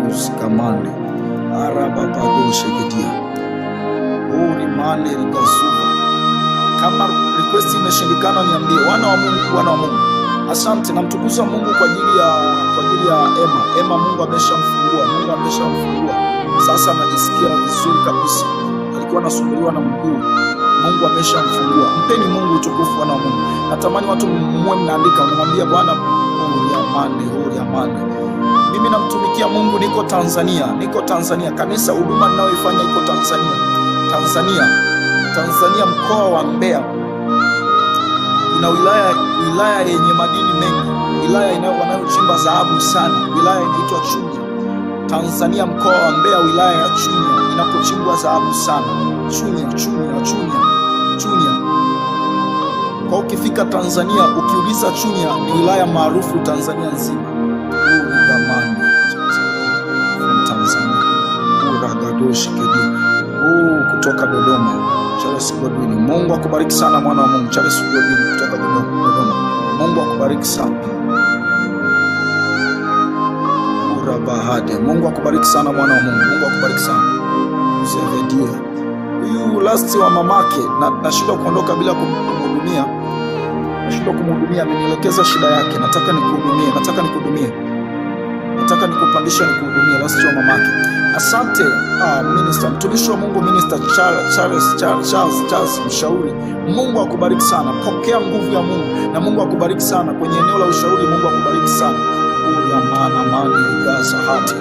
Uskamande arababadoshegedia urimande rigasuva. Kama request imeshindikana niambie. Wana wa Mungu, wana wa Mungu, asante. Namtukuza Mungu kwa ajili ya Emma. Emma, Mungu ameshamfungua, Mungu ameshamfungua. Sasa anajisikia vizuri kabisa. Alikuwa anasumbuliwa na mguu, Mungu ameshamfungua. Mpeni Mungu utukufu, wana wa Mungu. Natamani watu muwe mnaandika, unamwambia Bwana, huri amani, huri amani. Mimi namtumikia Mungu, niko Tanzania, niko Tanzania. Kanisa, huduma ninayoifanya iko Tanzania, Tanzania, Tanzania, mkoa wa Mbeya. Kuna wilaya yenye madini mengi, wilaya wanayochimba dhahabu sana, wilaya inaitwa Chunya. Tanzania, mkoa wa Mbeya, wilaya ya Chunya inakochimbwa dhahabu sana. Chunya, Chunya, Chunya, Chunya. Kwa ukifika Tanzania ukiuliza Chunya ni wilaya maarufu Tanzania nzima. Urigamani from Tanzania. Uragadoshi kedi. Oh, kutoka Dodoma. Charles Godwin. Mungu akubariki sana, mwana wa Mungu. Charles Godwin kutoka Dodoma. Dodoma. Mungu akubariki sana. Urabahade. Mungu akubariki sana, mwana wa Mungu. Mungu akubariki sana. Zevedia. Huyu last wa mamake na nashindwa kuondoka bila kumhudumia. Nashindwa kumhudumia, amenielekeza shida yake. Nataka nikuhudumie, nataka nikuhudumie. Nataka nikupandisha nikuhudumie, last wa mamake. Asante, minister, mtumishi wa Mungu, Minister Charles, Charles, Charles, Charles, Charles mshauri. Mungu akubariki sana. Pokea nguvu ya Mungu na Mungu akubariki sana kwenye eneo la ushauri. Mungu akubariki sana. Uriamana mani gaza hati.